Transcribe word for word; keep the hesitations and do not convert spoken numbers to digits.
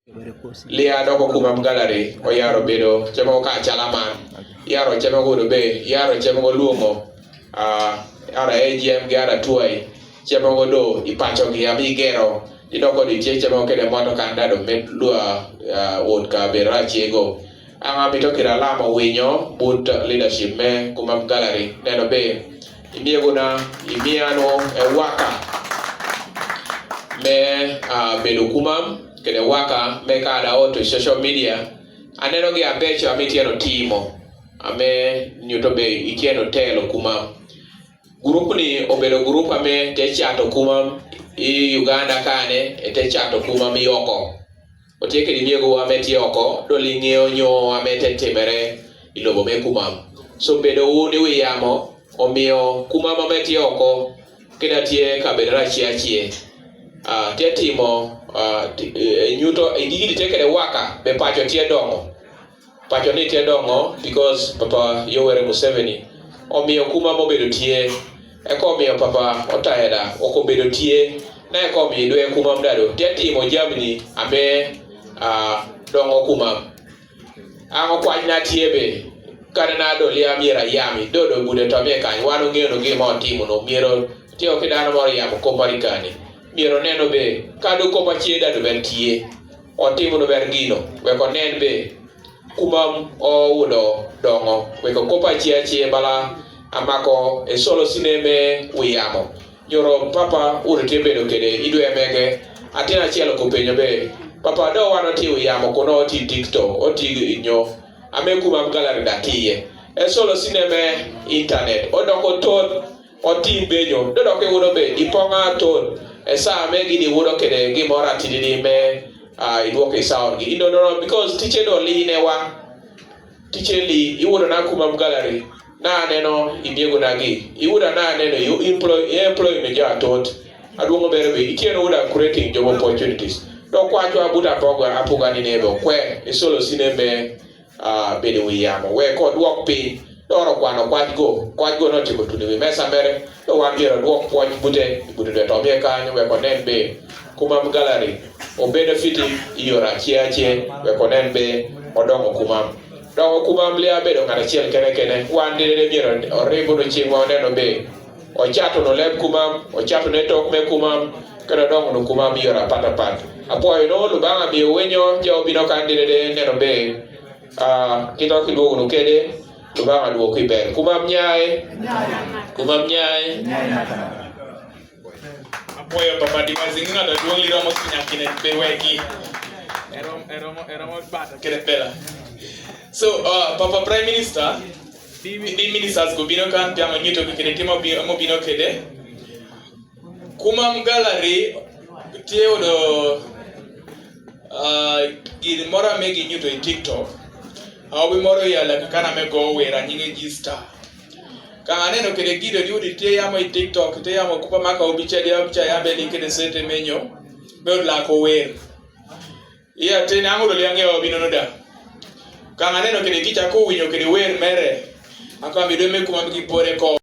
Lia dok Kumam Gallery, oyaro bedo cemo ka calaman. Yaro cemo go dobe, yaro cemo go luongo. Ah, ara A G M gi ara tuai. Cemo go do, i paco gi ami gero. Idoko di cie cemo kede moto kanda do med lua, ah, wot ka bera ciego. Anga mito kira lamo winyo, but leadership me Kumam Gallery. Neno be, imieguna, imiano, e waka. Me, ah, bedo Kumam, kede waka, me kada oto social media. Aneno gi abeco ami tieno timo. Ame nyuto be itieno telo Kumam. Group ni obedo group ame te cato Kumam i Uganda kane, e te cato Kumam i oko. Otie kedi miego ame tie oko, doli ng'eyo nyo ame te timere i lobo me Kumam. So bedo un i wi yamo, omiyo Kumam ame tie oko, keda tie ka bedo racie acie. Ah, tie timo, ah, ti-, eh, nyuto, eh, gigi di tie kede waka, be paco tie dongo. Paco ni tie dongo, because Papa Yoweri Museveni omiyo Kumam obedo tie. Eko omiyo Papa Otayeda ok obedo tie. Na eko omiyo idwe Kumam dado. Tie timo jamni ame, ah, dongo Kumam. Ang'o kwany na tie be? Kane na do lia miera yami, do do bude to mie kany, wan ong'eyo no gima otimo no, miero tie ok dano moro yamo ko Marekani. Miero neno be, kado ko ma cie dado ben tie. Otimo no ber gino, weko nen be, Kumam oyudo dongo, weko kopa cie acie bala amako e solo sineme wi yamo. Nyoro Papa uru tie bedo kede, idwe mege, atin achiel kopenyo be, Papa do wan oti wi yamo kono oti TikTok, oti nyo, ame Kumam Gallery da tiye. E solo sineme internet, odoko tot, Otim benyo, dodo ke wudo be, ipong'a tot, e sa me gidi wudo kede gimoro atidi di me, ah, iduoko i sound gi. Ido no, because tiche do li ne wa, tiche li, iwudo na Kumam Gallery, na neno imiego na gi, iwudo na neno, you employ, you employ ne jo atot, aduongo bere be, itie no wudo creating job opportunities. Do kwa jo abuta pogo, apuga ni nebo, kwe, isolo sine me, ah, bedo wi yamo. We ko duok piny, doro kwano kwaj go, kwaj go notimo tudo wi mesa mere, do wan biro duok puonj bute, bute de tomie kanyo, we ko nen be, Kumam Gallery, o benefit i yora chie achie, we ko nen be, odongo Kumam. Dongo Kumam lia bedo ng'at achiel kene kene, wan dede de biro oribo no chieng' ma oneno be, ochato no leb Kumam, ochato ne tok me Kumam, kendo dongo no Kumam yora patapat. Apuoyo no, Lubanga miyo wenyo, jo bino kan dede de neno be, Ah, kidok iduogo nu kede, Lubanga duoki ber. Kumam nyae. Kumam nyae. Apuoyo Papa Dimazi, ng'ato duong' liro mo sinya kine be wegi. Ero, ero mo, ero mo bata kede pela. So, uh, Papa Prime Minister, di, di ministers go bino kan, piamo nyuto kede timo bi-, mo bino kede. Kumam Gallery, tie odo, ah, gir moro ame gi nyuto i TikTok. Awi moro yala kana me go wera nyinge G Star. Ka aneno kede gido di udi tie yamo i TikTok, tie yamo kupa maka obicha di obicha yambe ni kede sete menyo, be odla ko wer. Iya, te nang'o do liang'e obino no da. Ka ng'ane no kede kicha ko winyo kede wer mere. Aka mi do me Kumam gi pore ko.